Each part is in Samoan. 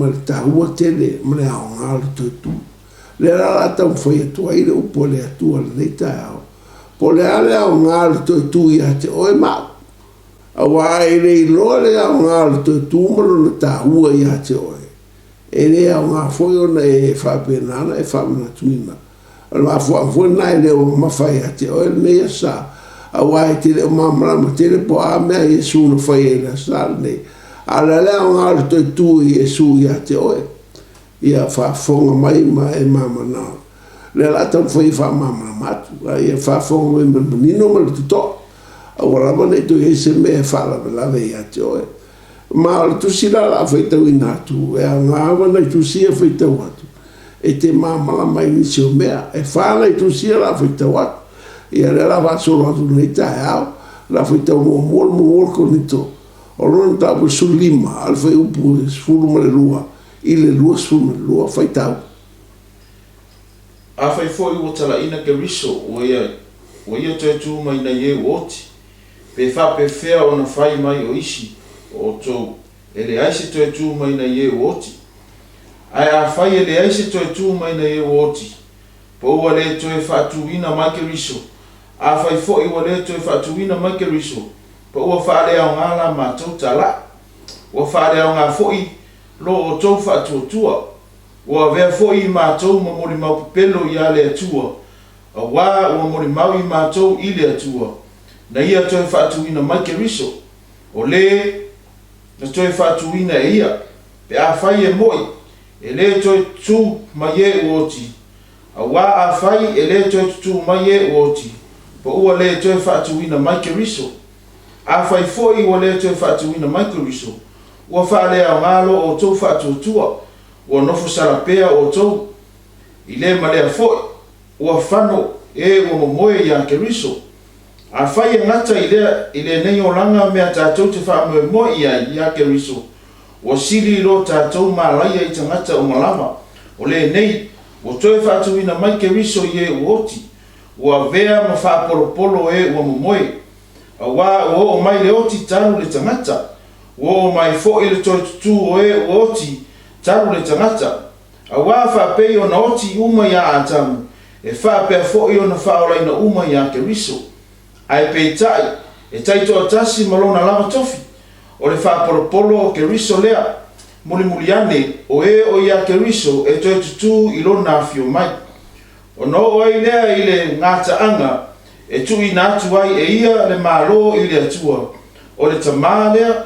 Ma le taua tele ma le aoga o le toe tu. Lea la o le a taumafai atu ai le upu a le Atua i lenei taeao, po o le a le aoga o le toe tu ia te oe ma au. Aua e le iloa le aoga o le toe tu ma lona taua ia te oe, e le aoga foi ona e faapena ona e faamanatuina. O le mafuaaga foi lena e le o mamafa ia te oe lenei Aso Sa, aua e te le o malamalama tele po o a mea a Iesu na faia i le Aso Sa lenei. A o le a le aoga o le toe tu o Iesu ia te oe? Ia faafofoga mai ma e malamalama. O lea o le a taumafai e faamalamalama atu, a ia faafofoga mai ma le manino ma le totoa, aua lava ne i toe i ai se mea e faalavelave ia te oe. Ma o le tusi la o le a faitauina atu, e aoga lava nai tusi ia faitau atu, e te malamalama ai i nisi o mea. E fa nai tusi ia o le a faitau atu. Ia o lea o le a faasolo atu i lenei taeao, o le a faitau muamua le muamua o le Korinito, o lona mataupu e 15, a o le fuaiupu e 12 i le 22, faitau. Afai foi ua talaina Keriso, ua ia, ua ia toe tu mai nai e ua oti, pe faapefea ona fai mai o isi o outou e leai se toe tu mai nai e ua oti? Ae afai e leai se toe tu mai nai e ua oti, po ua le toe faatuina mai Keriso, afai foi ua le toe faatuina mai Keriso, po ua faaleaoga la matou talai, ua faaleaoga foi lo outou faatuatua, ua avea foi i matou ma molimau pepelo iā le Atua, auā ua molimau i matou i le Atua, na ia toe faatuina mai Keriso, o le na toe faatuina e ia, pe afai e moʻi, e le toe tutū mai e ua oti, auā afai e le toe tutū mai e ua oti, po ua le toe faatuina mai Keriso. Afai foi ua le toe faatuina mai Keriso, ua faaleaoga lo outou faatuatua, ua nofo sala pea outou i le ma lea foi, ua fano e ua momoe iā Keriso. Afai e gata i lea i lenei olaga mea tatou te faamoemoe i ai iā Keriso, ua sili i lo tatou malaia i tagata uma lava, o lenei, ua toe faatuina mai Keriso i e ua oti, ua avea ma faapolopolo e ua momoe. Auā ua oo mai le oti talu le tagata, ua oo mai foi le toe tutū o e ua oti talu le tagata. Auā faapei ona oti uma iā Atamu, e faapea foi ona faaolaina uma iā Keriso. Ae peitai, e taitoatasi ma lona lava tofi, o le faapolopolo o Keriso lea. Mulimuli ane, o e o iā Keriso e toe tutū i lona afio mai. Ona oo ai lea i le gataaga e tuuina atu ai e ia le Malo i le Atua, o le Tamā lea,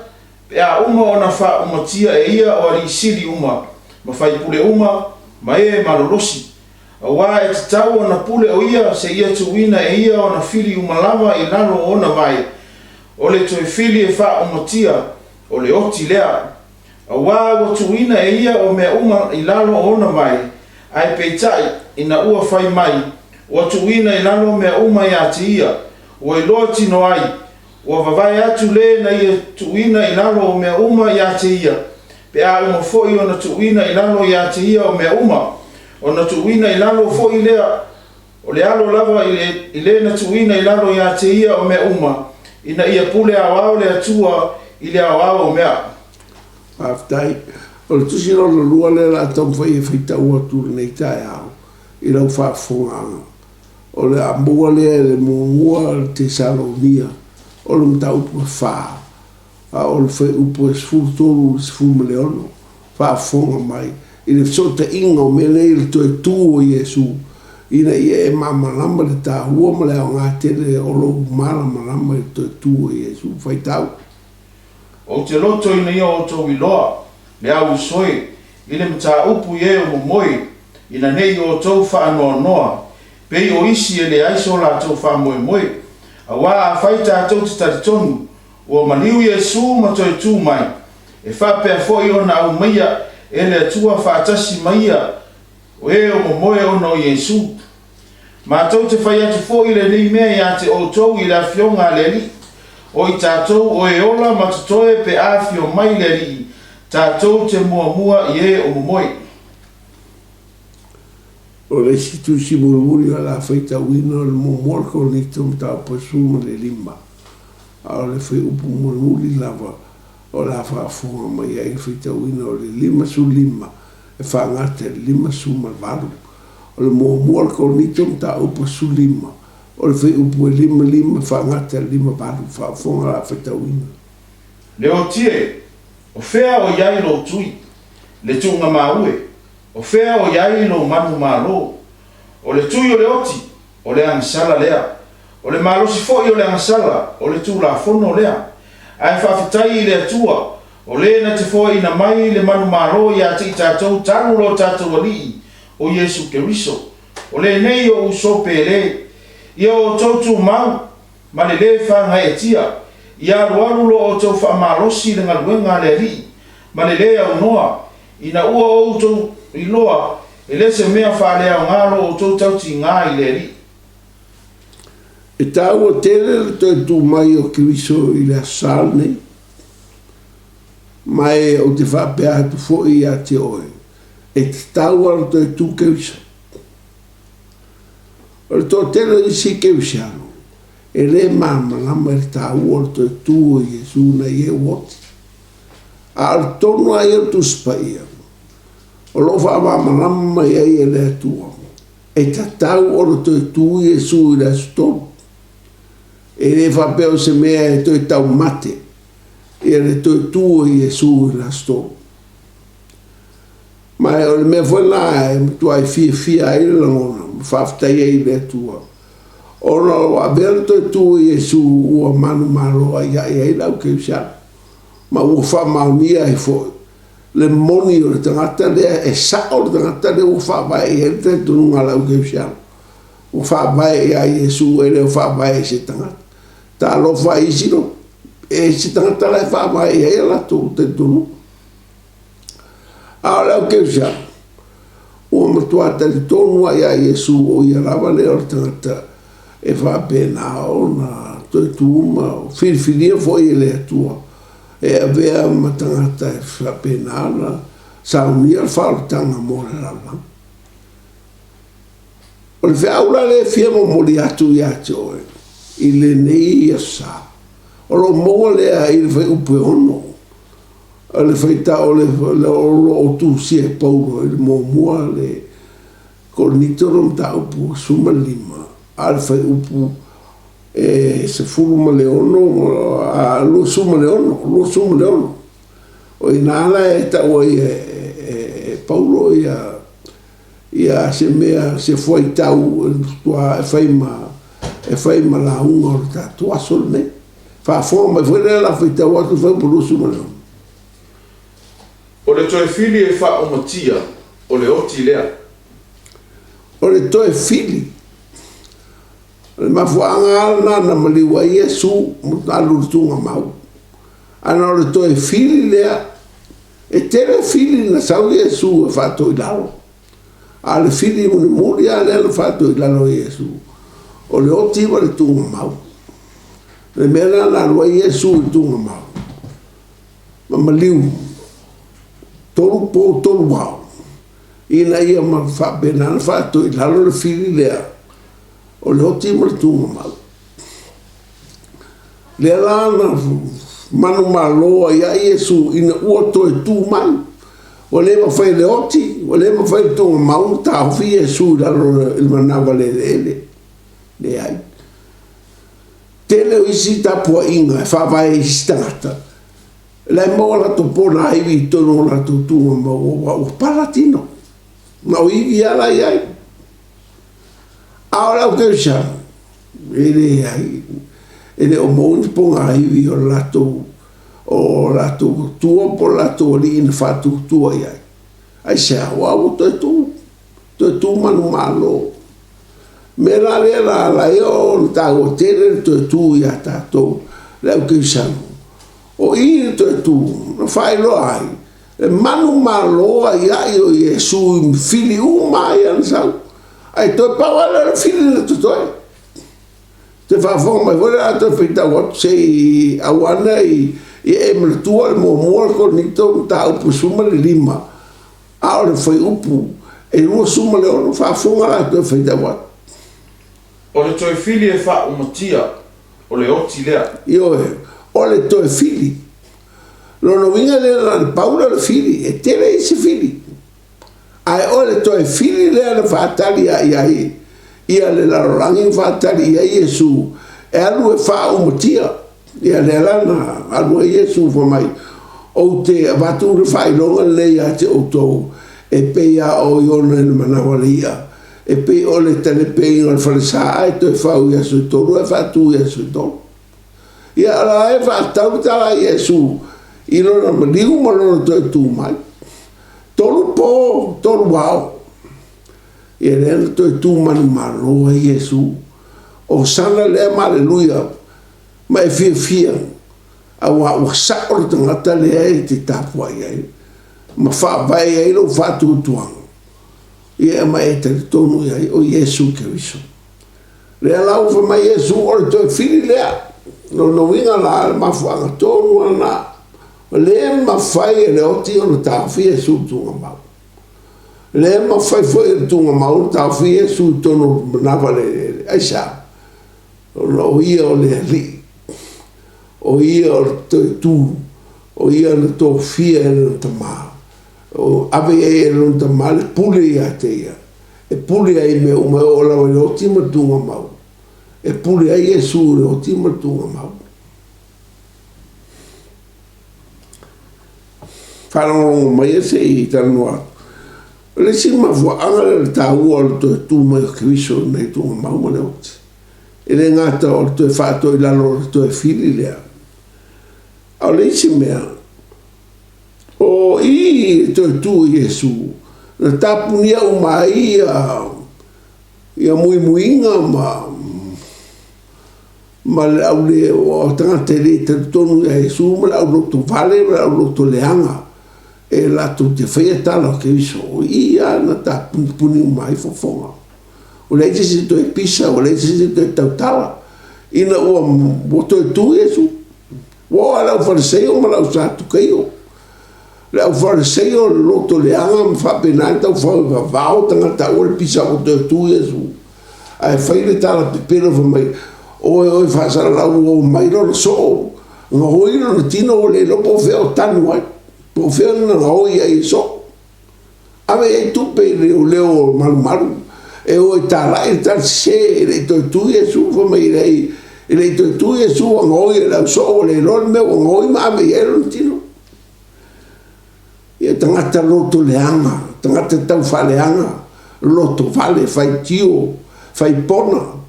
pe a uma ona faaumatia e ia o alii sili uma, ma faipule uma, ma e malolosi. Auā e tatau ona pule o ia seia tuuina e ia ona fili uma lava i lalo o ona vae, o le toe fili e faaumatia, o le oti lea. Auā ua tuuina e ia o mea uma i lalo o ona vae, ae peitai, ina ua fai mai, ua tuuina i lalo mea uma iā te ia, ua iloa tino ai, ua vavae atu le na ia tuuina i lalo o mea uma iā te ia, pe a uma foi ona tuuina i lalo iā te ia o mea uma, ona tuuina i lalo foi lea o le Alo lava i le, i le na tuuina i lalo iā te ia o mea uma, ina ia pule aoao le Atua i le aoao o mea. Faafetai. O le tusi lona lua lea o le a taumafai e faitau atu i lenei taeao i lau faafofogaaga. O le a maua lea e le muamua o le Tesalonia, o le mataupu e fa, a o le fuaiupu e 13 i le 16, faafofoga mai i le fesootaiga o mea nei i le toe tu o Iesu, ina ia e malamalama le taua ma le aoga tele o lou malamalama i le toe tu o Iesu. Faitau. Ou te loto ina ia outou iloa le au usoe i le mataupu i e o momoe, ina ne i outou faanoanoa, pei o isi e leai so latou faamoemoe. Auā afai tatou te talitonu ua maliu Iesu ma toe tu mai, e faapea foi ona aumaia e le Atua faatasi ma ia o e o momoe ona o Iesu. Matou te fai atu foi lenei mea iā te outou i le Afioga a le Alii, o i tatou o e ola ma totoe pe a afio mai le Alii, tatou te muamua i e o momoe. O le isi tusi mulimuli o le a faitauina o le muamua o le Korinito mataupu e 15, a o le fuaiupu mulimuli lava. O le a faafofoga mai ai le faitauina o le 55 e faagata i le 58. O le muamua o le Korinito mataupu 15, o le fuaiupu e 55 e faagata i le 58. Faafofoga la faitauina. Le oti e, o fea o i ai lou tui? Le tuugamau e, o fea o i ai lou manumalo? O le tui o le oti, o le agasala lea. O le malosi foi o le agasala, o le Tulafono lea. Ae faafetai i le Atua, o le na te foaiina mai le manumalo ia te i tatou talu lo tatou Alii, o Iesu Keriso. O lenei o uso pele, ia outou tumau ma le lē fagaeetia, ia alualu lo outou faamalosi i le galuega a le Alii, ma le lē aunoa, ina ua outou iloa e le se mea faaleaoga lo outou tautigā i le Alii. E taua tele le toe tu mai o Keriso i le Aso Sa lenei. Ma e ou te faapea atu foi ia te oe, e tatau lava ona toe tu Keriso. O le toatele o isi Kerisiano, e le malamalama i le taua o le toe tu o Iesu nai e ua oti. A o le tonu lava ia o le Tusi Paia, o lo o faamalamalama mai ai e le Atua, e tatau ona toe tu Iesu i le aso tolu. E le faapea o se mea e toe taumate ia le toe tu o Iesu i le aso tolu. Ma o le mea foi lena e matuai fiafia ai le lagona ma faafetai ai i le Atua, ona ua avea le toe tu o Iesu ua manumalo ai ae ai le au kerisiano, ma ua faamaonia ai foi le moni o le tagata lea, e sao le tagata lea ua faavae i ai le talitonuga a le au kerisiano, ua faavae ia Iesu e le o faavae i se tagata. Talofa i isi loto, e isi tagata la e faavae i ai a latou talitonuga. A o le au kerisiano, ua matua talitonu lava ia Iesu o ia lava lea o le tagata e faapena ona toe tu ma filifilia foi e le Atua e avea ma tagata e faapena ona saunia le faaolataga mo le lalolagi. O le feau la lea e fia momoli atu ia te oe i lenei aso sa, o lo o maua lea i le fuaiupu e 6 o le faitau o lo o tusia e Paulo i le muamua le Korinito le mataupu 15, a o le fuaiupu e 16, a 26, 26. O i ina la e tau ai e Paulo ia ia se mea, se fuaitau e fai ma e fai ma lauga o le tatou aso lenei. Faafofoga mai foi lea la faitau atu le fuaiupu 26. O le toe fili e faaumatia, o le oti lea. O le toe fili. O le mafuaaga lava lena na maliu ai Iesu ma alu i le tuugamau. Ana o le toe fili lea, e tele fili na sau Iesu e faatoilalo. A o le fili mulimuli lava lea na faatoilalo e Iesu, o le oti ma le tuugamau. O le mea lena na alu ai Iesu i le tuugamau ma maliu tolu po tolu ao, ina ia faapena ona faatoilalo le fili lea o le oti ma le tuugamau. Lea la na manumalo ai a Iesu ina ua toe tu mai. Ua le mafai e le oti, ua le mafai e le tuugamau ona taofi Iesu i lalo i le manava le eleele. Leai. Tele o isi tapuaiga e faavae i isi tagata, la e maua latou ponaivi i totonu o latou tuugamau aua ua pala tino. Na o ivi lava la e i ai. A o le au kerisiano, e leai, e le o maua ni pogaivi o le latou, o latou atua po o le latou alii na faatuatua i ai. Aisea? Aua ua toe tu, toe tu manumalo. Mea la lea na ala ai ona taua tele le toe tu ia tatou le au kerisiano. O i le toe tu na faailoa ai le manumalo aiai o Iesu i fili uma ai ana sau. Ae toe pau lava lea o le fili na totoe. Toe faafofoga mai foi le a toe faitau atu se i aua ne i e manatua le muamua o le Korinito mataupu 15, a o le fuaiupu e 26, faafofoga la toe faitau atu. O le toe fili e faaumatia, o le oti lea. Ioe, o le toe fili. Lona uiga lea na o le pau lea o le fili, e tele isi fili. Ae o le toe fili lea na faatali i ai ia le lalolagi ma faatali i ai Iesu e alu e faaumatia. Ia lea la na alu ai Iesu fai mai, Ou te avatu le faailoga lenei ia te outou, e pei lava o Iona i le manawa o le i'a, e pei o le talepeiga o le falesa ae toe fau i aso e tolu ae faatu i aso e tolu. Ia o la e faatatau le tala a Iesu i lona maliu ma lona toe tu mai. Tolu po, tolu ao. Ia lea na toe tu manumalo ai Iesu. Osana lea ma Aleluia, ma e fiafia, auā ua sa'o le tagata lea e te tapuai ai ma faavae ai lou faatuatuaga, ia ma e talitonu i ai o Iesu Keriso. Lea la ua fai mai Iesu, o le toe fili lea. Lona uiga la, le mafuaaga tonu lava lena, e le mafai e le oti ona taofi Iesu i le tuugamau. E le mafai foi e le tuugamau ona taofi Iesu i totonu o le manava o le eleele. Aisea? Ona o Ia o le Alii, o Ia o le Toetū, o Ia na tofia e Lona Tama, o ave i ai e Lona Tama le pule ia te Ia, e pule ai i mea uma e oo lava i le oti ma le tuugamau. E pule ai Iesu i le oti ma le tuugamau. Faalogologo mai se i talanoa atu. O le isi mafuaaga lea o le taua o le toe tu mai o Keriso i lenei tuugamau ma le oti. E le gata o le toe faatoa i lalo o le toe fili lea. A o le isi mea, o i i le toe tu o Iesu, na tapunia uma ai ia, ia muimuiga ma, ma le au le, o tagata e le talitonu ia Iesu ma le au lotovale ma le au lotoleaga e latou te faia tala o Keriso. O i lava na tapunipuni uma ai fofoga. Ua leai se isi e toe pisa, ua leai se isi e toe tautala, ina ua, ua toe tu Iesu. Ua oo lava i le aufaleseio ma le ausatukeio. Le aufaleseio, le loto leaga ma faapena ona taufau e vavao tagata aua le pisa ua toe tu Iesu. Ae fai le tala pepelo fai mai, Oe oe faasalalau ua omai lona soo, gaoi lona tino ua le iloa po o fea o tanu ai, po o fea na gaoi ai e soo. Ave i ai tupe i leoleo o malumalu e o e talai le tala sese e le i toe tu Iesu fai mai e leai e le i toe tu Iesu ua gaoi e le au soo ua le iloa le mea ua gaoi ma ave i ai lona tino. Ia tagata loto leaga, tagata tau faaleaga, loto vale, faitio, faipona,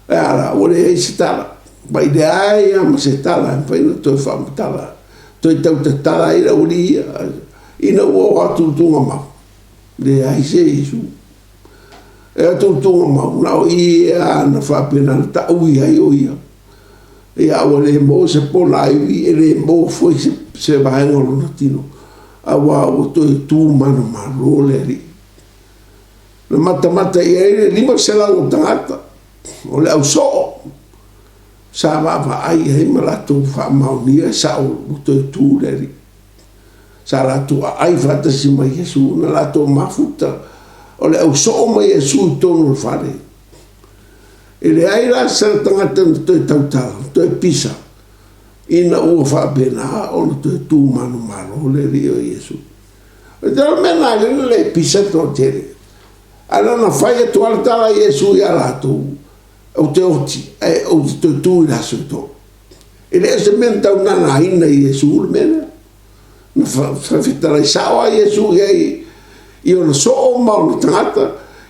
E a la, ua leai se tala. Mai leai lava ma se tala e mafai ona toe faamatala, toe tautatala ai le aualii ia, ina ua oo atu i Tuugamau. Leai se Iesu. E atu i Tuugamau, na o i lava na faapena na taui ai o ia. Ia, ua le maua se ponaivi, e le maua foi se, se vaega o lona tino, auā ua toe tu manumalo le Alii. Na matamata i ai le 500 o tagata o le au soo sa vaavaai i ai ma latou faamaonia e sao ua toe tu le Alii. Sa latou aai faatasi ma Iesu, na latou mafuta o le au soo ma Iesu i totonu o le fale. E leai la se tagata na toe tautala, na toe pisa, ina ua faapena ona toe tu manumalo le Alii o Iesu. O te mea na le le pisa toatele. Ae na ona fai atu lava le tala a Iesu ia latou, Ou te oti, ae ou te toe tu i le aso e tolu. E le o se mea na tau nanaina i Iesu le mea lea. Na fetalai sao lava Iesu i ai i ona soo ma ona tagata,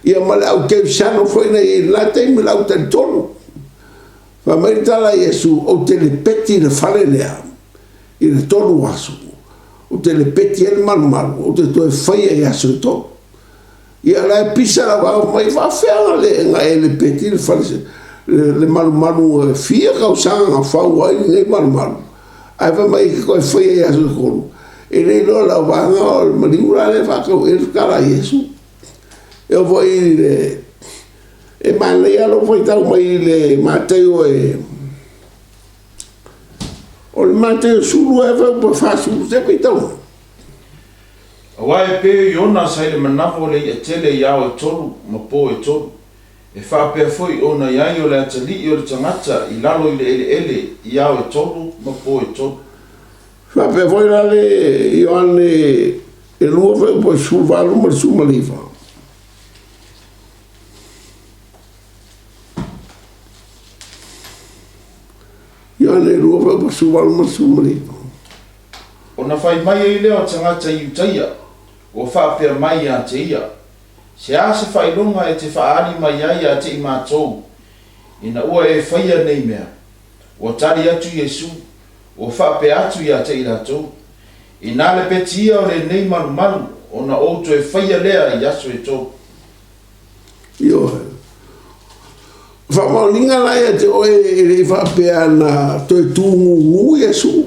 ia ma le au kerisiano foi na i ai i lena taimi, le au talitonu. Fai mai le tala a Iesu, Ou te lepeti i le fale lea i le tolu aso, ou te lepeti ai le malumalu, ou te toe faia i aso e tolu. Ia la e pisa lava au mai faafefea na le na e lepeti le fale le malumalu e fia tausaga na fau ai lenei malumalu ae fai mai e te toe faia i aso e tolu. E le iloa lau vaega o le maliu la lea e faatau i ai le tala a Iesu. E oo foi i le e manaia lou faitau mai i le Mataio e o le Mataio 19 pe 40 se faitau. Aua e pei o Iona sa i le manava o le i'a tele i ao e tolu ma po e tolu, e faapea foi ona i ai o le atalii o le tagata i lalo i le eleele i ao e tolu ma po e tolu. Faapea foi la le Ioane e lua foi po 18 ma le 19. Ioane 2 foi po 18 ma le 19. Ona fai mai ai lea o tagata Iutaia, ua faapea mai ia te ia, Se a se faailoga e te faaali mai ai ia te i matou, ina ua e faia nei mea? Ua tali atu Iesu, ua faapea atu ia te i latou, Inā le petia o lenei malumalu, ona ou toe faia lea i aso e tolu. Ioe. Faamaoniga la ia te oe e le i faapea na toe tūgūgū Iesu.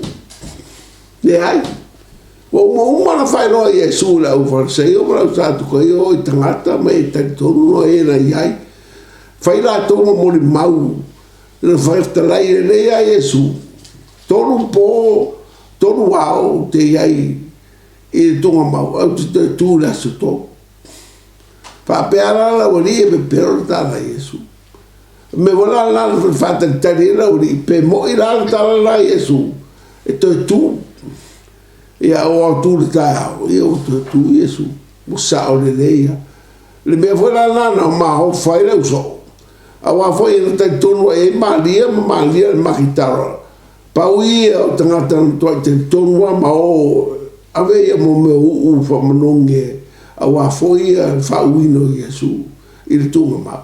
Leai. Ua uma uma ona faailoa e Iesu i le au Fariseio ma le au Satukaio i tagata ma e talitonu loa e na i ai. Fai latou ma molimau na whakatalai lelei a Iesu, tolu pō, tolu ao ou te i ai i le tugamau, ae ou te toe tū i le aso tolu. Faapea la lau alii e pepelo le tala a Iesu. O le mea foi la lena na faatalitali ai lau alii, pe moi la le tala lena a Iesu, e toe tū. Ia, ua atu i le taeao, ia ua toe tū Iesu, ua sao lelei lava. Le mea foi la lena na maofa ai le soo, aua foi na talitonu ai ai Malia ma Malia le Makitala, pau ia o tagata na matuai talitonu lava ma o ave ia mo mea uu faamanogi aua foi ia le faauuina o Iesu i le tuugamau.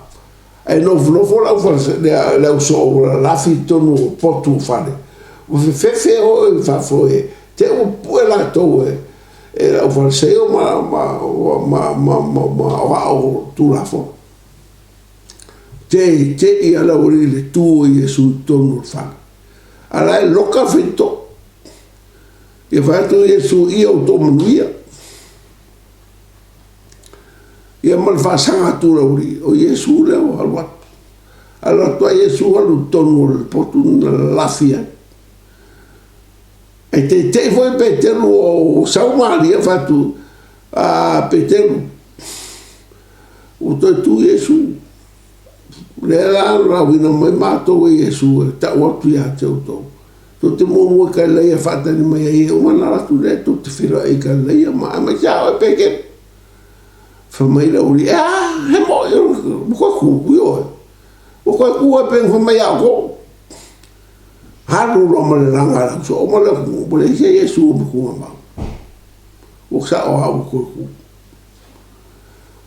Ae nofonofo le au le au soo ua lalafi i totonu o potu o fale, ua fefefe o i fafo e te ua pue latou e e le au Fariseio ma ma ma ma ma ma aoao o Tulafono. Te te i ala ua le tu o Iesu i totonu o le fale. A la e loka faitoo. Ia fai atu Iesu ia outou manuia. Ia ma le faasaga atu o le aualii, o Iesu lea ua alu atu. Alu atu ai Iesu alu i totonu o le potu na lalafi ai. Ae teitei foi Peteru o sau Maria fai atu, a Peteru, ua toe tu Iesu. Lea la na lauina mai matou e Iesu e tau atu ia te outou. Tou te muamua i Kalilaia e faatali mai ai e uma ona alu atu lea tou te feiloai i Kalilaia ma aemaise a oe Peteru. Fai mai le aualii, e a, he moʻi ua koe ku, ioe. Ua koe ku ai pe na fai mai ia outou. Alu loa ma le laga a le uso, oma lea ua leai se Iesu ma tugamau. Ua sao lava ua toe tu.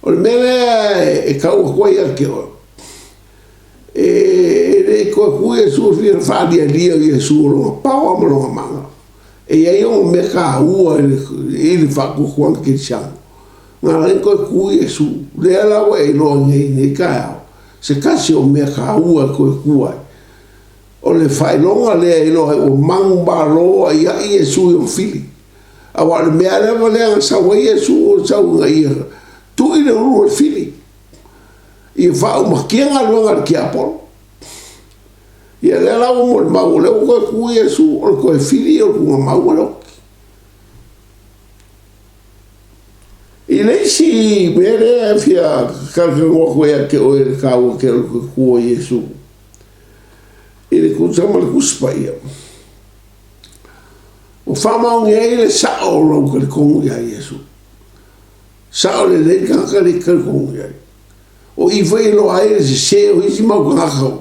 O le mea lea e tau atu ai ia te oe, e le i toe tu Iesu e fia faalialia o Iesu o lona paoa ma lona mana. E i ai ona mea taua i le faatuatuaga kerisiano. Na ala ai ona toe tu Iesu, lea la ua e iloa nei i lenei taeao, se tasi o mea taua e toe tu ai. O le faailoga lea e iloa ai ua manumalo aiai Iesu i ona fili. Aua o le mea lava lea na sau ai Iesu o le sau ina ia tui le ulu o le fili, ia faaumatia galuega a le tiapolo. Ia lea la ua molimau o lea ua toe tu Iesu, o le toe fili o le tuugamau ma le oti. I le isi mea lea e fia talatalanoa atu ai ia te oe i le taua tele o le toe tu o Iesu, i le Tusa ma le Tusi Paia, ua faamaonia ai le sao o lou talitonu iā Iesu. Sao lelei le tagata lea e te talitonu i ai. O i foi e iloa ai le sese o isi mau tagata,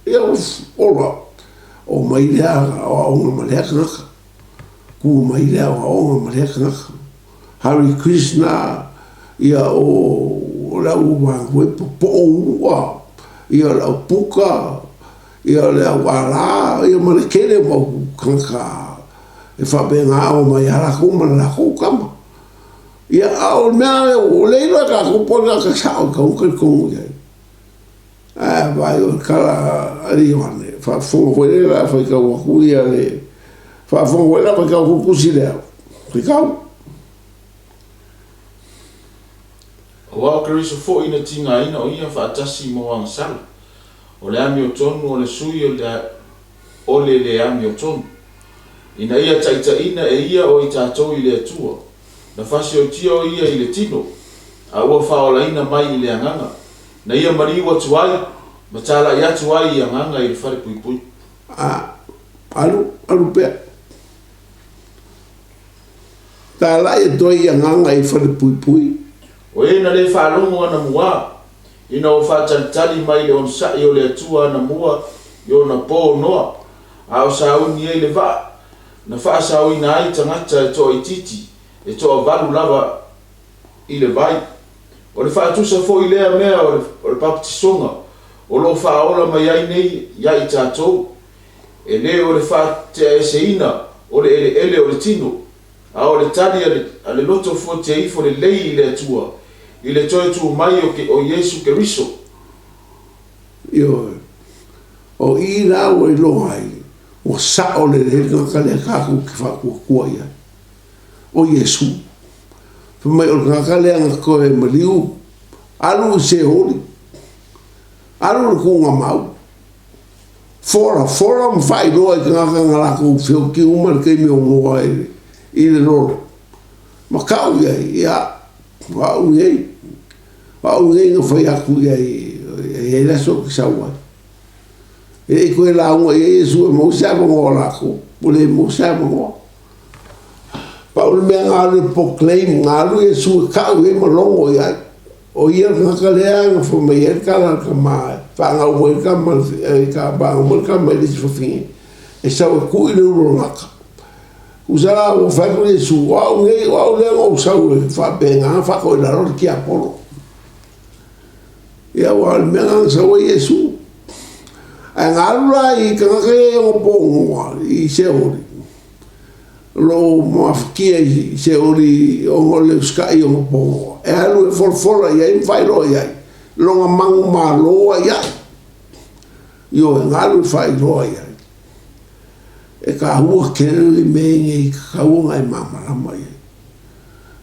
ia ua ola, omai lea aoaoga ma lea tagata. Kū mai lea aoaoga ma lea tagata. Hare Krishna, ia o le au vaevae popoo ua, ia o le au puka, ia o le au alā, ia ma le tele o mau tagata e faapena ao mai ia latou ma le latou tama. Ia, a o le mea lea, ua le iloa e tatou po o le tagata sao e tatau ona talitonu i ai. Ae vaai o le tala a Ioane, faafofoga foi lea o le a faitau atu ia le, faafofoga foi lea o le a faitau atu le tusi lea, faitau. Aua o Keriso foi na tigaina o ia faatasi mo agasala, o le amiotonu o le sui o le le amiotonu, ina ia taitaiina e ia o i tatou i le Atua, na fasiotia o ia i le tino, a ua faaolaina mai i le agaga, na ia maliu atu ai ma talai atu ai i agaga i le falepuipui. A, alu, alu pea. Talai atu ai i agaga i falepuipui. O e na le faalogo anamua, ina ua faatalitali mai i le onosai o le Atua anamua i ona po Noa, a o sauni ai le vaa, na faasaoina ai tagata e toaitiiti, e toavalu lava i le vai. O le faatusa foi lea mea o le papatisoga o lo o faaola mai ai nei ia i tatou, e le o le faateaeseina o le eleele o le tino, a o le tali a le loto fuatia ifo lelei i le Atua, i le toe tu mai o Iesu Keriso. Ioe. O i la ua iloa ai, ua sao lelei le tagata lea tatou te faatuatua i ai. O Iesu. Fai mai o le tagata lea na toe maliu, alu i Seoli, alu i le tuugamau, fola fola ma faailoa i tagata na latou feoti uma i le taimi o Noa i le lolo. Ma tau i ai, ia, o au nei, o au nei na fai atu i ai, e i ai le aso ou te sau ai. E le i toe lauga i ai Iesu e maua se avanoa o latou, ua le maua se avanoa. Pau le mea na alu e proclaim, na alu Iesu e tau i ai ma logo i ai. O ia le tagata lea na fai mai ai le tala a le tama e faagau ai le tama, faagau mai le tama i le isi fafine, e sau e tui le ulu o le gata. Tusa la ua fai atu Iesu, o au nei, o au lea na ou sau e faapena ona faatoilalo le tiapolo. Ia aua o le mea lena na sau ai Iesu. Ae na alu la i tagata ia i ona pogoa i Seoli, o lo o mafatia i Seoli ona o le usitai i ona pogoa, e alu e folafola i ai ma faailoa i ai lona manumalo ai ai. Ioe, na alu e faailoa i ai. E taua tele le mea nei e tatau ona e malamalama i ai.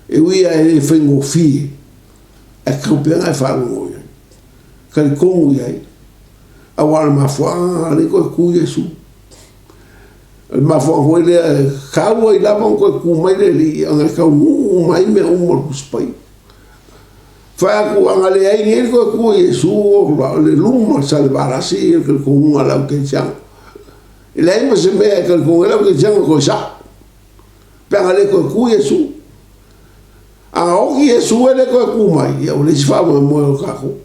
E ui lava e le faigofie, ae tatau pea ona e faalogo i ai. Talitonu i ai, aua o le mafuaaga lena o lea e toe tu Iesu. O le mafuaaga foi lea e tatau ai lava ona toe tu mai le Alii ona e taunuu uma ai mea uma o le Tusi Paia. Fai atu, a na leai nei le toe tu o Iesu, o le luma o le salevalasi le talitonuga a le au kerisiano. E leai ma se mea e talitonu ai le au kerisiano toe sao, pe a na le toe tu Iesu. A na oti Iesu e le toe tu mai, ia ua leai se faamoemoe o tatou.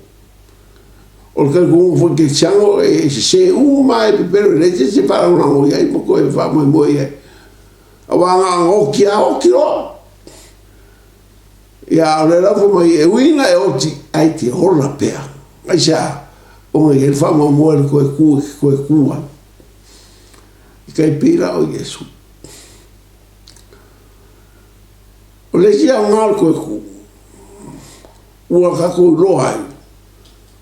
O le talitonuga foi kerisiano e sese uma lava e pepelo, e leai se isi e faalagolago i ai ma toe faamoemoe i ai. Aua na ona oti lava oti loa. Ia, a o lea la ua fai mai, e ui ina e oti, ae e te ola pea. Aisea? Ona e i ai le faamoemoe i le toe tu e te toe tu ai. E tai pei la o Iesu. O le isi aoga o le toe tu, ua tatou iloa ai,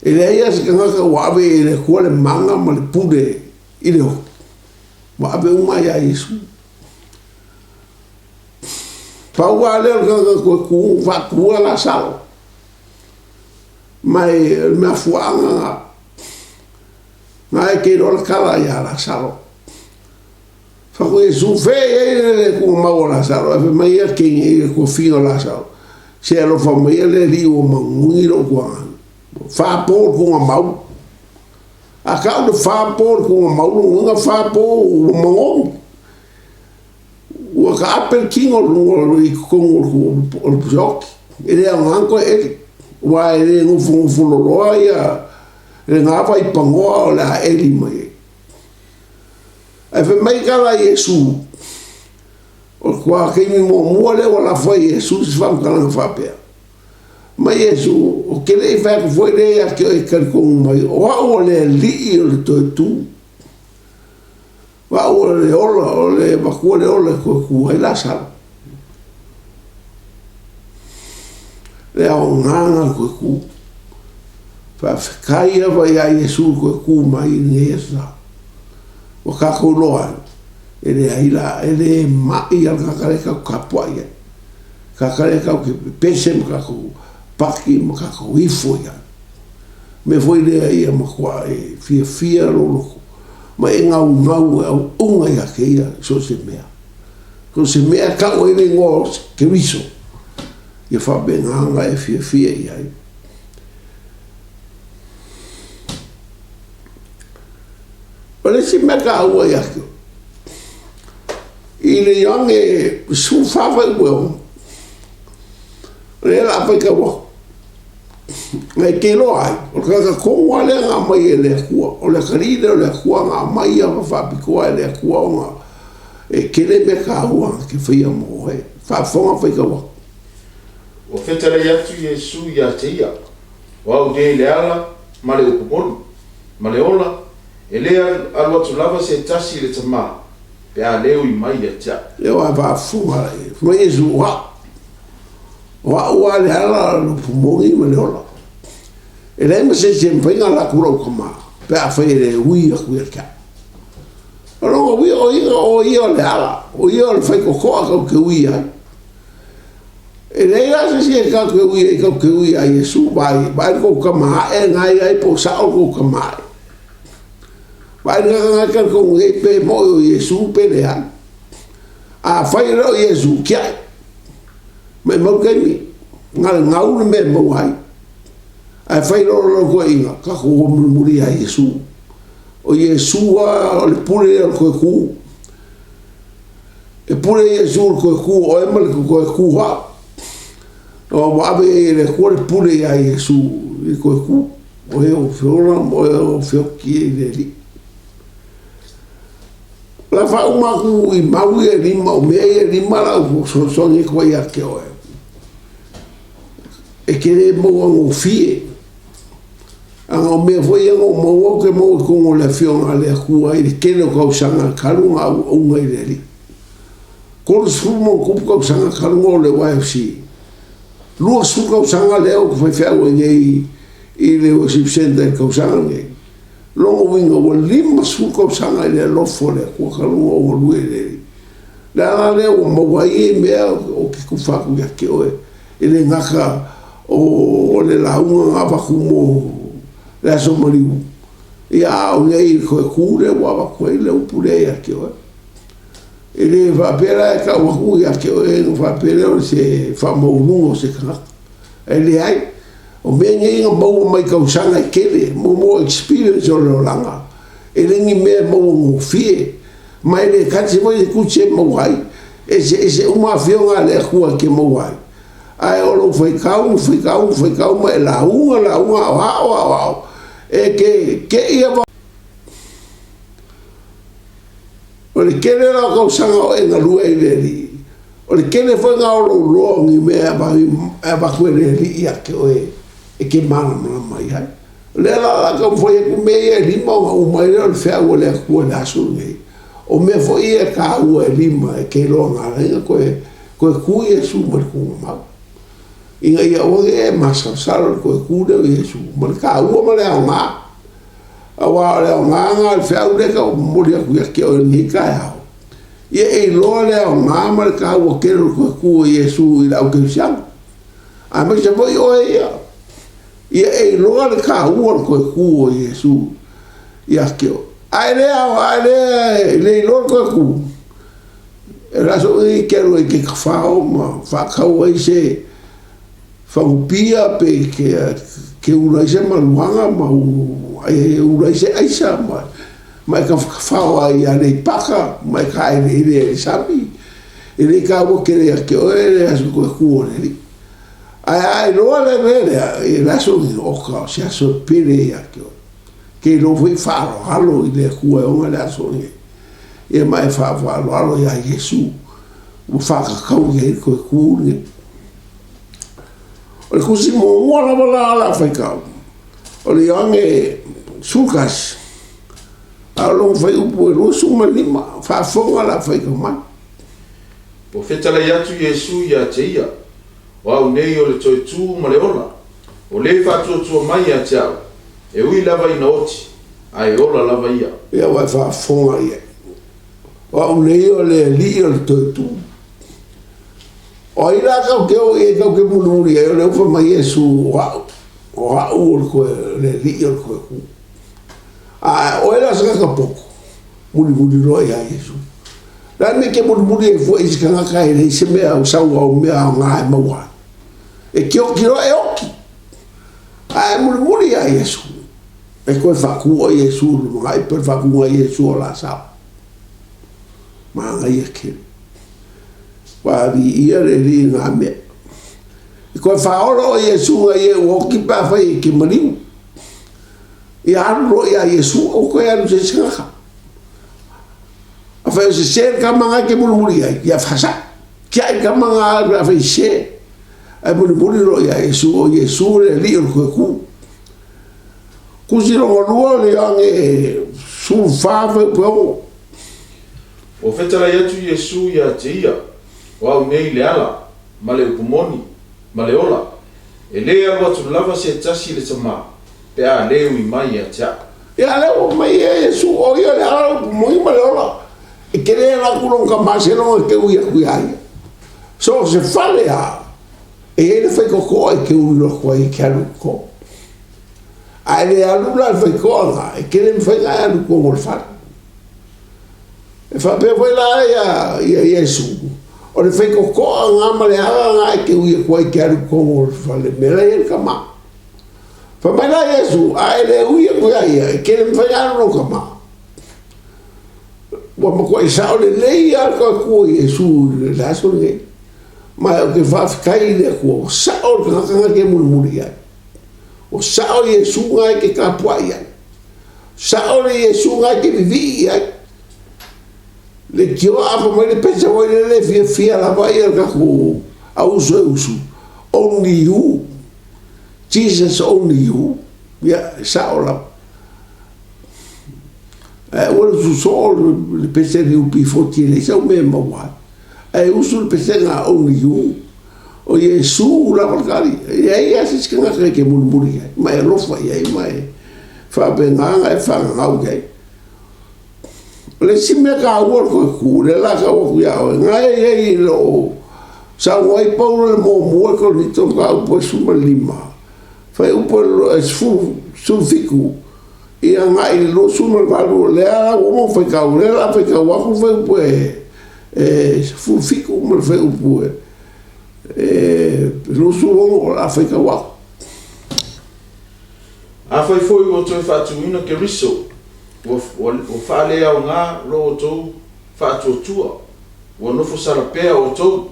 e leai lava se tagata ua ave i le Atua le mana ma le pule i le oti. Ua ave uma lava ia Iesu. Pau lava lea o le tagata toe tu ua faatua Lasalo. Ma e o le mafuaaga lena. Na e te iloa le tala ia Lasalo. Fai atu Iesu, Fea e i ai le tuugamau o Lasalo? Ae fai mai ia kini i le tuafina o Lasalo, Se alofa maia le Alii ua magugi lou tuaganu. Fa po le tuugamau. A tau le fa po le tuugamau, lona uiga fa po ua magogi. Ua taape le tino i luga i totonu o le pusaoti. E le aoga ona toe eli, aua e le nofonofo loloa ia lena vaipanoa o le a eli mai ai. Ae fai mai tala a Iesu, o le tuataimi muamua lea ua lafo ai e Iesu se faamatalaga faapea, Mai Iesu, ou te le i fai atu foi lea ia te oe e talitonu mai, o au o le Alii o le toe tu. O au o le ola, o le matua le ola e toe tu ai Lasalo. Le aoga le toe tu. Faafetai lava ia Iesu le toe tu mai i lenei aso sa. Ua tatou iloa ai, e leai la, e le mai lava le tagata lea tatou tapuai ai. Tagata lea tatou te pepese ma tatou paki ma tatou ifo i ai. Mea foi lea ia matua e fiafia lou loto ma e gaugau e auauna ia te ia i so o se mea. So o se mea e tau ai le igoa o Keriso, ia faapena ona e fiafia i ai. O le isi mea taua ia te au, i le Ioane 14 fuaiupu e 6. O lea la faitau atu, na e te iloa ai, o le tagata tonu lava lea na aumai e le Atua, o le atalii lea o le Atua na aumai lava faapitoa e le Atua ona e tele mea taua na te faia mo oe. Faafofoga faitau atu. Ua fetalai atu Iesu ia te ia, O au nei le ala ma le upu moni, ma le ola, e lē alu atu lava se tasi i le Tamā, pe a lē ui mai ia te au. Lea ua faafofoga ai, fai mai Iesu, O au, o au lava le ala, o le upu moni ma le ola. E leai ma se isi e mafai ona ala atu i lou Tama, pe afai e le ui atu ia te au. O lona uiga, o ia, o ia o le ala, o ia o le faitotoa tatou te ui ai. E leai la se isi e tatou te ui ai, tatou te ui iā Iesu, vaai, vaai le tou tama ae na e i ai po o sao le tou tama ae. Vaai le tagata na e talitonu i ai pe moʻi o Iesu pe leai. Afai e le o Iesu, tiai. Maimau le taimi, na o le gau le mea e maua ai. Ae fai loa lau toeaiina, tatou o mulimuli iā Iesu. O Iesu lava o le pule ia o le toe tu. E pule Iesu i le toe tu o oe ma le toe tu o au. Aua ua ave ai e le Atua le pule iā Iesu i le toe tu. O e o feola ma oe o feoti i le Alii. O le a faauma atu i mau ia e lima, o mea ia e lima lau fesoasoani atu ai ia te oe. E te le maua gofie. Ana o mea foi ia na ou maua ou te maua i totonu o le Afioga a le Atua i le tele o tausaga talu ona auauna i le Alii. 30 ma ona tupu tausaga talu ona oo i le YFC. 20 tausaga lea ou te faifeau ai nei i le Worship Centre i le tausaga lenei. Lona uiga ua 50 tausaga i le alofa o le Atua talu ona ou galue i le Alii. O le ala lea ua maua ai ia mea ou te tufa atu ia te oe. E le gata o le lauga na avatu mo le Aso Maliu, ia a o nei toe tu lea ua avatu ai le upu lea ia te oe. E le faapea la e tau atu ia te oe ona faapea lea o se faamaualuga o se tagata. E leai, o mea nei na maua mai tausaga e tele, mo experience o le olaga, e le ni mea e maua gofie. Ma e le kati foi se tusi e maua ai, eseese uma afioga a le Atua e te maua ai. Ae o lou faitau, faitau, faitau ma e lauga, lauga, aoao, aoao, e te te i ava. O le tele la o tausaga o e galue ai i le Alii, o le tele foi na o lou loa o ni mea e avatu e le Alii ia te oe e te malamalama i ai. O lea la o le a taumafai atu mea ia e lima ona uma ai lea o le feau a le Atua i le aso lenei. O mea foi ia e taua e lima e te iloa na ala ai ona toe, toe tu Iesu mai le tuugamau. Ina ia aua ne i e masalosalo i le toe tu lea o Iesu ma le taua ma le aoga. Aua o le aoga lena o le feau lea e tau momoli atu ia te oe i lenei taeao. Ia e iloa le aoga ma le taua tele o le toe tu o Iesu i le aukerisiano. Aemaise foi oe ia. Ia e iloa le taua o le toe tu o Iesu ia te oe. A e le ao, a e le, le iloa le toe tu, e le aso i te alu ai i te tafao ma faatau ai se fagupia pe ke, ke ula ai se maluaga ma u, e ula ai se aisa ma, ma e tafao ai i Aleipata ma e taeleele ai i le sami. E le taua tele ia te oe le aso toe tu o le Alii. Ae a iloa le mea lea, i le aso lenei, oka, o se aso e pele ia te oe. Ke iloa foi faaaloalo i le Atua e ona le aso lenei. Ia ma e faaaloalo iā Iesu, ua faatatau i ai le toe tu lenei. O le tusi muamua lava la a le aufaitau, o le Ioane 11, a o lona fuaiupu e 25, faafofoga le aufaitau mai. Ua fetalai atu Iesu ia te ia, O au nei o le toe tu ma le ola, o le faatuatua mai ia te au, e ui lava ina oti, ae ola lava ia. Ia ua e faafofoga i ai. O au nei o le Alii o le toe tu. O ai la kau te o i ai kau te mulimuli ai, o lea ua fai mai Iesu, o au, o au o le toe, le Alii o le toe tu. A o oe la se tagata poto, mulimuli loa iā Iesu. Le a le mea e te mulimuli ai fua i se tagata e leai se mea o sau au mea aoga e maua ai. E te oti loa e oti. A e mulimuli iā Iesu, e toe faatū ai Iesu i le lumanai pe o le faatūga ai Iesu o Lasalo. Manaia tele. Ua viia le Alii i ngā mea. E koe faaola o Iesu ngai e ua oki pe afai e ke maliu. Ia alu loa ia Iesu, aua koe alu se isi tagata. Afai o sese le tama na e te mulimuli ai, ia faasao. Tiai le tama na pe afai e sese. Ae mulimuli loa ia Iesu, o Iesu le Alii o le toe tu. Tusi lona lua o le Ioane 14 fuaiupu e 6. Ua fetalai atu Iesu ia te ia, O au nei le ala, ma le upu moni, ma le ola, e lē alu atu lava se tasi i le Tamā, pe a lē ui mai ia te au. Ia lea ua mai ia Iesu, o ia le ala, upu moni ma le ola. E te lē alu atu lona Tamā seiloga e te ui atu ia ia. So o se fale a, e i ai le faitotoa e te ui loa atu ai e te alu i totonu. A e le alu la i le faitotoa lena, e te le mafai ona e alu i totonu o le fale. E faapea foi la ia Iesu, o le faitotoa lena ma le ala lena e te ui atu ai e te alu i totonu o le fale mea la e i ai le tama. Fai mai la Iesu, a e le ui atu ia ia, e te le mafai ona alu lou tama. Ua matuai sao lelei lava le toe tu o Iesu i le aso lenei. Ma ou te faafetai i le Atua, ua sao le tagata lena e te mulimuli i ai. Ua sao Iesu lena e te tapuai i ai. Sao le Iesu lena e te vivii i ai. Leitioa afa mai le pese foi lele e fiafia lava ia le tatou au uso e usu, Only you, Jesus only you, ia e sao lava. Ae aua le usu soo le pese le UB40 e leai sau mea e maua ai. Ae usu le pesega only you, o Iesu lava le tali. E leai lava se isi tagata e te mulimuli i ai, ma e alofa i ai ma e faapena ona e faagagau i ai. O le isi mea taua o le toe tu, lea o le a tau atu ia oe, na e i ai i lou saunoa ai Paulo i le muamua i Korinito mataupu e 15, fuaiupu e 17, i agai i le 28, o lea la ua uma ona faitau, o lea o le a faitau atu le fuaiupu e 17 ma le fuaiupu e 26 o le a faitau atu. Afai foi ua toe faatuina Keriso, ua faaleaoga lo outou faatuatua, ua nofo sala pea outou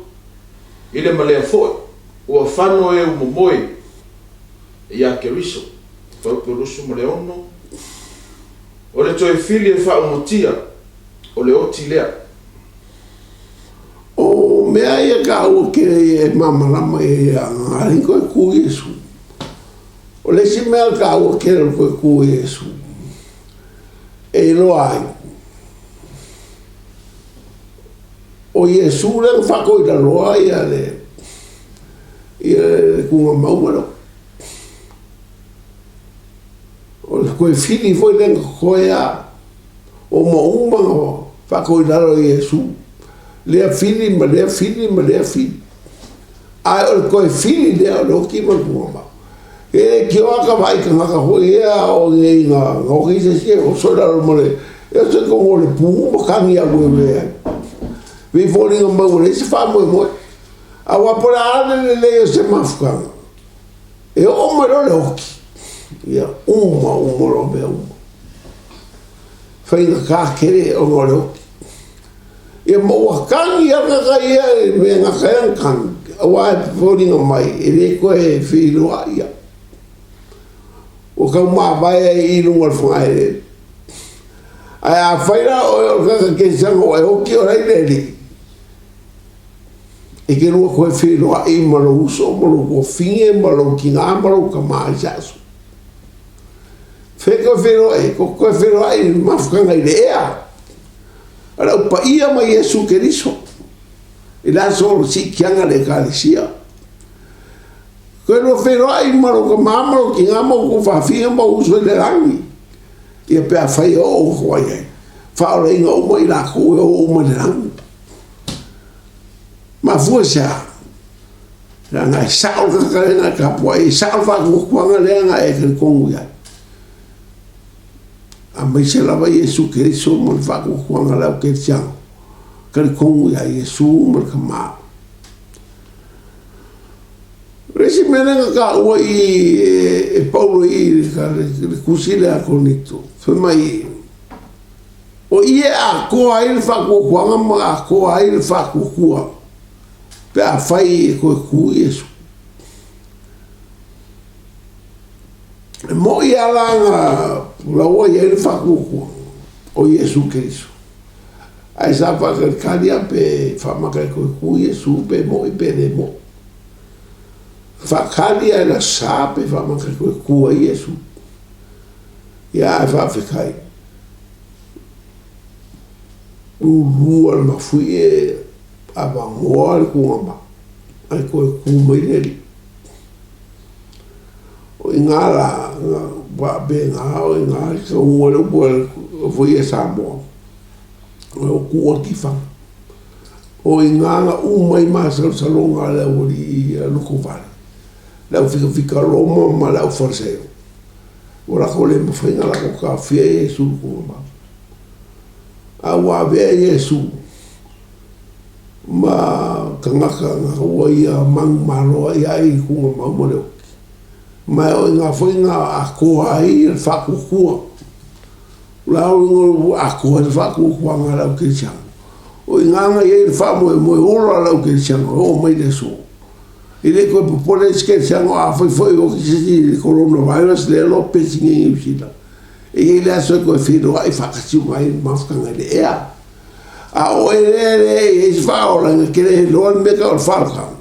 i le malea foi, ua fano e umomoe ia Keriso. Fuaiupu 26, O le toe fili e faaumatia, o le oti lea. O mea ia taua tele ia e malamalama i ai ia alii koe ku Iesu. O le isi mea taua tele o le koe ku Iesu, e iloa ai, o Iesu lea na faatoilaloa ia le ia le tuugamauga lea. O le koe fili foi lea na totoe a o uma uma na faatoilalo i Iesu. Lea fili ma lea fili ma lea fili. Ae o le koe fili lea o le oti ma le tuugamau. E leitioa ka vaai tagata foi ia o nei na oti se isi e oso i lalo ma le e oso i totonu o le pu ma kagi aueue ai. Pei foliga mai ua leai se faamoemoe. Aua po o le a le lelei o se mafutaga, e oo mai loa le oti, ia uma uma loa mea uma. Faigata tele ona o le oti. Ia ma ua tagi lava tagata ia i le mea e gata ai ona tagi, aua e foliga mai e le toe feiloai ia. Ua tau mavae ai i luga o le fogaeleele. Ae afai la o oe o le tagata kerisiano ua e oti o la e i le Alii, E te lua koe feiloai ma lou uso ma lou tuafine ma lou tinā ma lou tamā i se aso. Fea koe feiloai ai? Ko koe feiloai i le mafutaga i le ea a le Au Paia ma Iesu Keriso i le aso o le siitiaga a le Ekalesia. Koe lua feiloai ma lou tamā ma lou tinā ma outou fafine ma ou uso i le lagi. Ia pe afai e oo atu ai ai, faaolaina uma i latou e oo uma i le lagi. Mafua i se a? Leaga e sao le tagata lea na e tapuai, e sao le faatuatuaga lea na e talitonu i ai. Aemaise lava Iesu Keriso ma le faatuatuaga a le au kerisiano, talitonu ia Iesu ma le Tama. O le isi mea lea na taua i e Paulo i le tusi lea a Korinito, fai mai, O i e atoa ai le faatuatuaga ma atoa ai le faatuatua pe afai e toe tu Iesu. E moʻi a la na la ua i ai le faatuatua o Iesu Keriso. Ae sa faatalitali a pe faamata e toe tu Iesu pe moʻi pe le moʻi. Faatali a e la sa pe faamata e toe tu ai Iesu. Ia ae faafetai. Lulua le mafui e avanoa le tugama ae toe tu mai le alii. O i ina la, na faapena o i ina le tauga o le upu a foi ia Samoa, o tuu atu i fana. O i ina na uma ai masalosaloga a le aualii ia lotovale, le au fikafika Roma ma le au Farisaio. Ua latou le mafai ona latou taofia Iesu i le tugama. A ua avea Iesu ma tagata na ua ia manumalo ai ai i tuugamau ma le oti. Ma e o ina foi na atoa ai le faatuatua. O le a ua atoa ai le faatuatuaga a le au kerisiano. O ina na i ai le faamoemoe ola o le au kerisiano e oo mai le aso. E le toe popole isi kerisiano afai foi e oti se isi i le coronavirus lea loa pesi nei i Niu Sila. E i ai le aso e toe feiloai faatasi uma ai le mafutaga i le ea. A o oe lea e leai ai se faaolaina, e te le iloa le mea tau o le faalotau,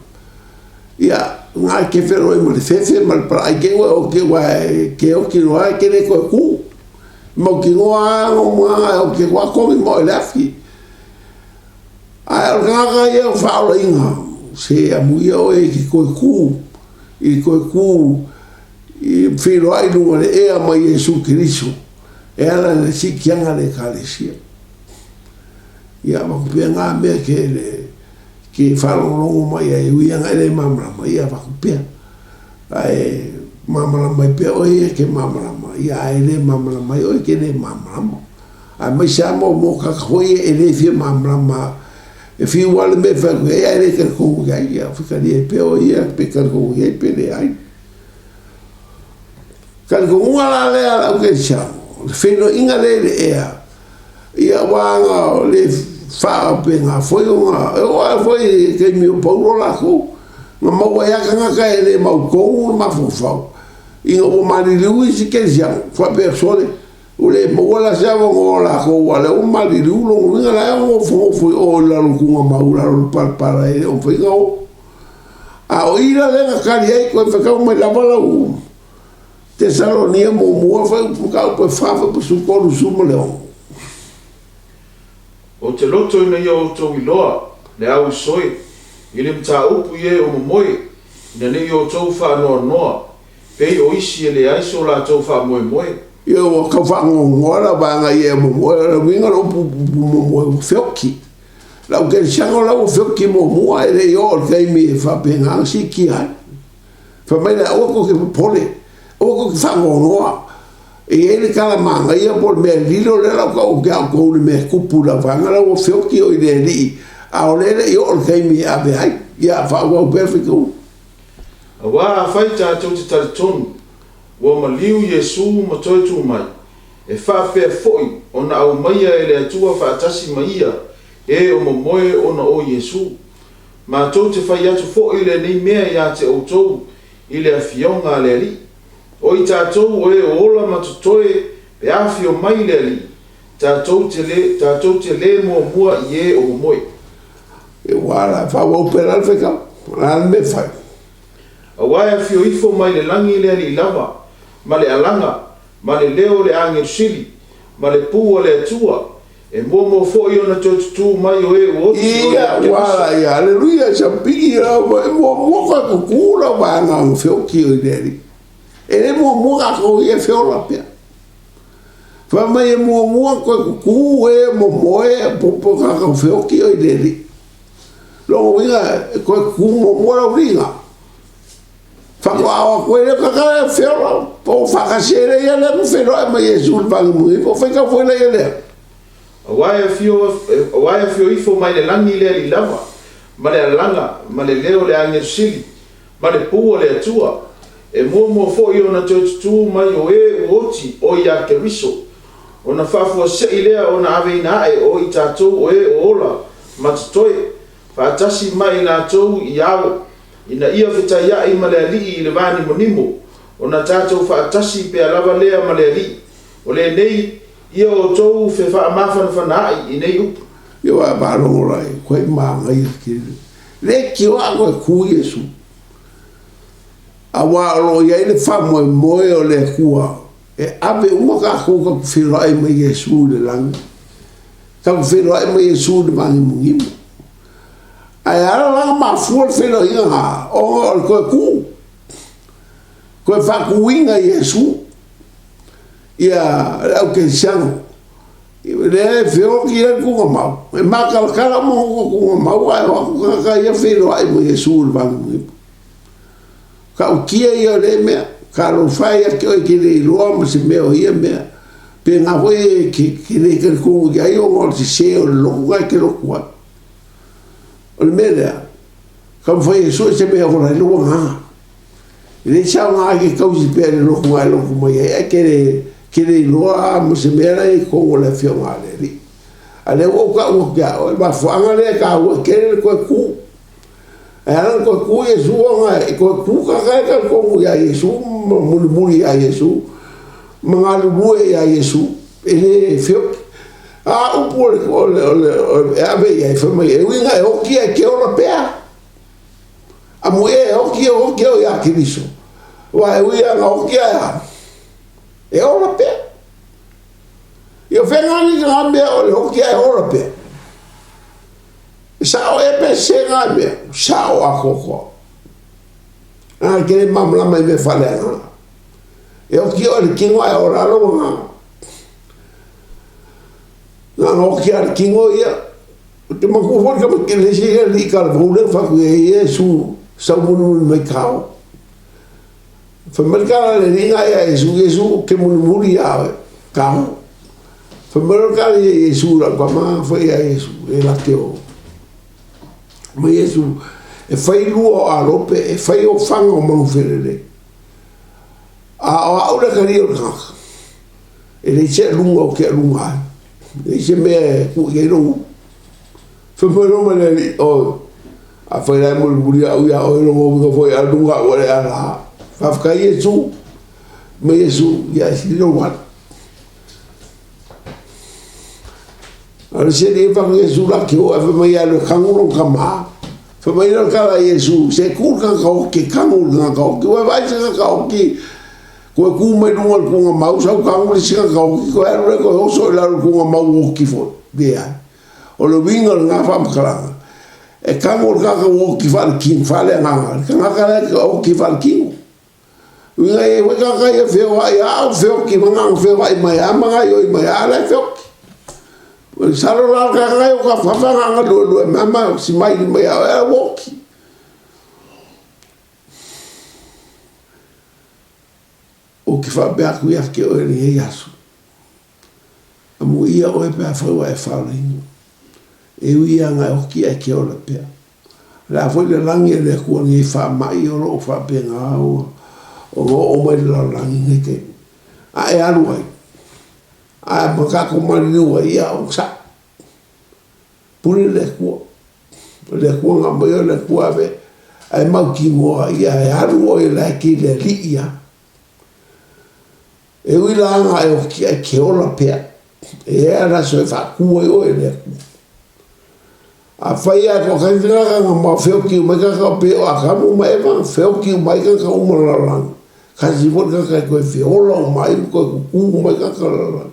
ia, na e te feiloai ma le fefe ma le palaai te ua e oti aua e te oti loa e te le toe tu. E mautinoa lava lou agaga e oti atu lava togi ma oe i le afi. Ae o le tagata ia o faaolaina, se amuia oe e te toe tu, i le toe tu i feiloai i luga o le ea ma Iesu Keriso e ala i le siitiaga a le Ekalesia. Ia avatu pea ngā mea ke le ke whaalongolongo mai ai ui anga e le māmarama, ia avatu pea. Ae māmarama ai pea oe ia ke māmarama, ia ae le māmarama ai oe ke le māmarama. Ae mai se amo mō kaka hoi e le fia māmarama e whiu a le mea whai koe, ae le talitonu i ai, ia whikari ai pea oe ia pe talitonu i ai pe le ai. Talitonuga la lea a le au kerisiano, le feiloaiga lea i le ea, ia aua na le faapenga foi ona, e oo lava foi i le taimi o Paulo latou, na maua ai lava tagata e le mautonu le mafaufau, ina ua maliliu isi kerisiano, faapea, Sole, ua le maua la se avanoa o latou, aua o lea ua maliliu, lona uiga o la e nofonofo i o i lalo o tuugamau i lalo o le palapala e le o mafai ona o. A o i la lea na tali ai, toe fetau mai lava lau Tesalonia muamua fuaiupu mataupu e fa fuaiupu 36. Ou te loto ina ia outou iloa le au isoe i le mataupu i e o momoe, ina ne i outou faanoanoa, pei o isi e leai so latou faamoemoe. Ia ua tau faanoanoa la vaega i e momoe, o le uiga o le upu momoe ua feoti. Lau kerisiano la ua feoti muamua e le i oo i le taimi e faapena ona siitia ai. Fai mai lea, aua tou te popole, aua tou te faanoanoa. E i ai le tala manaia po o le mea lilo lea la ua tau atu ia outou i le mea e tupu i lau vaega la ua feoti o i le Alii, a o lea e le i oo le taimi e ave ai. Ia, faaauau pea le faitauga. Aua afai tatou te talitonu ua maliu Iesu ma toe tu mai, e faapea foi ona aumaia e le Atua faatasi ma ia e o momoe ona o Iesu. Matou te fai atu foi lenei mea ia te outou i le Afioga a le Alii. O i tatou o e o ola ma totoe pe afio mai le Alii, tatou te le, tatou te le muamua i e o momoe. Ua la, faaauau pea la le faitau. O le a le mea e fai? Aua e afio ifo mai le lagi le Alii lava, ma le alaga, ma le leo o le agelu sili, ma le pū a le Atua, E muamua foi ona toe tutū mai o e ua oti o ia Keriso. Ia, ia, aleluia, sapii lava, e muamua koe kuku lau vaega o feoki o i le Alii. E le muamua kākou ia feola pea. Fai mai e muamua koe kuku e momoe popo kākou feoki o i le Alii. Lona uiga, e koe kuku muamua lau liga. Faatoa o atu ai lea kaka e feola, po o faatasi ai lea ia lea ma feiloai ma Iesu i le vagimui, po o faitau foi lea ia lea. Aua e afio, aua e afio ifo mai le lagi le alii lava, ma le alaga, ma le leo o le agelu sili, ma le pū a le Atua, e muamua foi ona toe tutū mai o e ua oti o iā Keriso, ona faafuasei lea ona aveina ae o i tatou o e o ola ma totoe, faatasi ma i latou i ao, ina ia fetaiaʻi ma le Alii i le vānimonimo, Ona tatou faatasi pea lava lea ma le Alii. O lenei ia outou fefaamafanafanaai i nei upu. Ia ua e faalogo la i koe magaia kele. Le tioa koe ku Iesu. Aua o lo o i ai le faamoemoe o le Atua e ave uma tatou tatou feiloai ma Iesu i le lagi, tatou feiloai ma Iesu i le māgimogimo. Ae ala la ona mafua le feiloaiga lena, ona o le toe tu, toe faatuina e Iesu ia le au kerisiano. Lea e feoti ai le tuugamau, e matalatala uma ona tuugamau ae o atu tagata ia feiloai ma Iesu i le māgimogimo. Ta'utia ia o lea mea, talofa e ia te oe e te le iloa ma se mea o ia mea. Pēnā foi e te le talitonu i ai ona o le sesē o le lotu na e te lotu ai. O le mea lea, taumafai e sue se mea e ola ai lou agaga. E leai se aoga e te tausi pea i le lotu na e lotu mai ai ae te le, te le iloa ma se mea la e i totonu o le Afioga a le Alii. A o lea ua ou ta'u atu ia oe, o le mafuaaga lea e taua tele le toe tu. E ala ona toe tu Iesu ona e toe tu tagata e talitonu ia Iesu ma mulimuli ia Iesu ma galulue ia Iesu e le feoki. A upu o le, o le, o le, o le e ave i ai, fai mai, e ui ina e oki ae ke ola pea. Amu ea e oki e oki au ia Keriso. Aua e ui lava ina oki ae a? E ola pea. Ia o fea ngā mea o le oki ae ola pea. E sao ea pe sese ngā mea? Sao atoatoa. Nā, ke le malamalama i mea faaleagaga. E oki oe i le kino ae ola lou agaga. Na ona oki lava le kino ia. Ou te manatua foi le tamaiti le isi alii talavou lea na fai atu i ai, Iesu, sau mulimuli mai kao. Fai mai le tala a le alii lena ia Iesu, Iesu, ou te mulimuli ia oe, kao. Fai mai loa le tala ia Iesu i lau tama, fai ia Iesu, e lake o. Mai Iesu, e fai lua o alope, e fai o faga o manufelelei. A o au le atalii o le tagata, e leai se aluga ou te aluga ai, e leai se mea e tuu i ai lou ulu. Fai mai loa ma le alii, Oi, afai la e mulimuli au ia oe, lona uiga foi e aluga au e le ala. Faafetai Iesu, mai Iesu, ia e sili lou alu. A o le isi alii e fai atu Iesu la te o ae fai mai e alu e kanu lona tama. Fai mai lea o le tala a Iesu, se tu le tagata oki, kanu le tagata oki. Ua e vaai se tagata oki, koe tu mai luga o le tuugamau, sau kanu le isi tagata oki, koe alu lea koe oso i lalo i le tuugamau oki foi. Leai. O le uiga o lena faamatalaga, e kanu le tagata ua oti faalekino, faaleagaga, le tagata la e oti faalekino. Uiga e i ai foi tagata ia feoai a au feoti ma na ona feoai mai a ma gaioi mai a la e feoti. Masalo la le tagata ia o tafafa na ona luelue mai ma simaili mai a oe a ua oti. Ou te faapea atu ia te oe i lenei aso, Amuia oe pe afai ua e faolaina. E ui lava ina e oti ae ke ola pea. O le a foi le lagi a le Atua nei faamai o lo o faapena ona oo mai le lalolagi nei taimi. A e alu ai, a ma tatou maliliu ai, ia onosai. Pule le Atua. O le Atua na aumaia o le Atua ave, ae mautinoa ia e alu oe la e te i le Alii lava. E ui la ana e oti ae ke ola pea, e i ai le aso e faatu ai oe e le Atua. Afai lava e toatasi tagata na ma feoti uma ai tagata pei o Atamu ma Eva, feoti uma ai tagata uma o le lalolagi, tasi foi le tagata e toe feola uma ai ma toe tutū uma ai tagata o le lalolagi,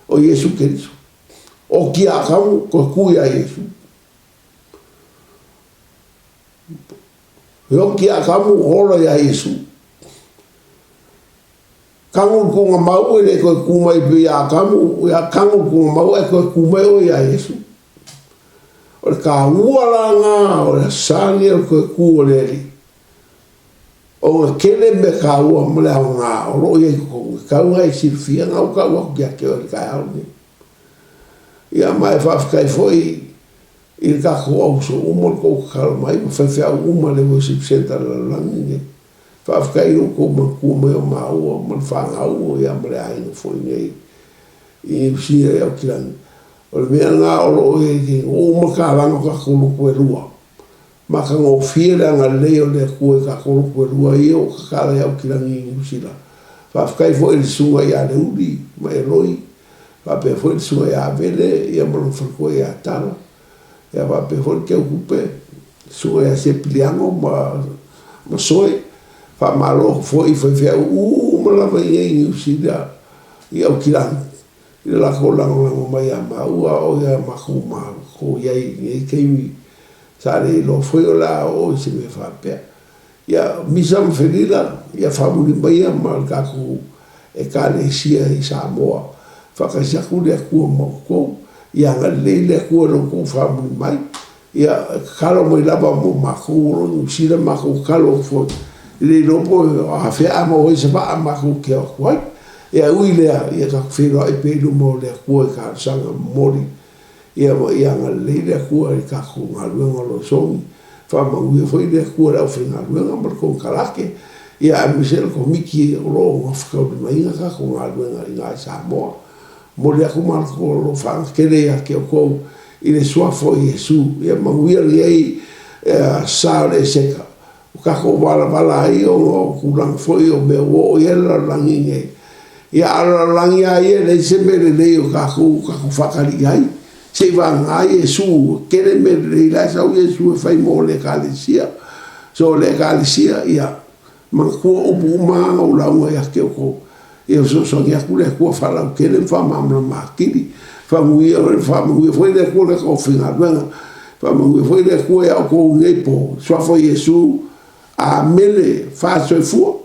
o Iesu Keriso. Oti ia Atamu, toe tū iā Iesu. Feoti ia Atamu, ola iā Iesu. Kanu le tuuga mau e le toe tu mai pei ia Atamu, ia kanu le tuuga mau ae toe tu mai oe ia Iesu. O le taua la na o le asani o le toe tu o le Alii. Ona tele mea taua ma le aoga o lo o i ai i totonu, e tau na e silafia na ua tau atu ia te oe i le taeao lenei. Ia ma e faafetai foi i le tatou auso uma le tou tatalo mai ma faifeau uma le Worship Centre a le lalolagi lenei. Faafetai i lo outou manatua mai o maua ma le fanau ia ma le aiga foi nei i Niu Sila i Aukilani. O le mea lena o lo o i ai nei, ua uma talaga o tatou lotu e lua. Matagofie le agalelei o le Atua i tatou lotu e lua ia ua tatala i Aukilagi i Niu Sila. Faafetai foi i le Susuga ia Leuli ma Eloi, faapea foi le Susuga ia Avele ia ma lona faletua ia Tala, ia faapea foi le Teutupe, le Susuga ia Sepiliano ma ma Soe. Faamalo atu foi i faifeau uma lava i inei i Niu Sila i Aukilagi i le latou lagolago mai ia maua a o ia matou matou i ai i lenei taimi. Sa le iloa foi o le a oo i se mea faapea. Ia, Misa ma Felila, ia faamuli maia ma le tatou Ekalesia i Samoa. Faatasi atu le Atua ma outou. Ia agalelei le Atua i lo outou faamuli mai. Ia, tatalo mai lava mo matou o lo o i Niu Sila, matou tatalo atu foi, e le iloa po o afea a maua ai se vaa matou te o atu ai. Ia, e ui i lea, ia tatou feiloai pea i luma o le Atua i talosaga momoli. Ia ma ia agalelei le Atua i le tatou galuega o lo o sogi. Faamanuia foi le Atua i le aufaigaluega ma le konekarate, ia aemaise le Komiti o lo o gafataulimaina tatou galuega i ina i Samoa. Momoli atu matou alofa tele ia te outou i le Suafa o Iesu. Ia manuia lenei sa o le Eseta. Ua tatou valavala ai ona o tulaga foi o mea ua oo i ai le lalolagi nei. Ia, a o le lalolagi lava ia e leai se mea lelei o tatou tatou faatali i ai, seiavagana Iesu, e tele mea lelei la e sau Iesu e fai mo le Ekalesia. So, le Ekalesia, ia manatua upu uma lava na ou lauga ia te outou. Ia fesoasoani atu le Atua faalautele ma faamalamalama atili. Faamanuia faamanuia foi le Atua i le tatou aufaigaluega. Faamanuia foi le Atua ia outou i lenei po. I le Suafa o Iesu. Amene. Faasoifua.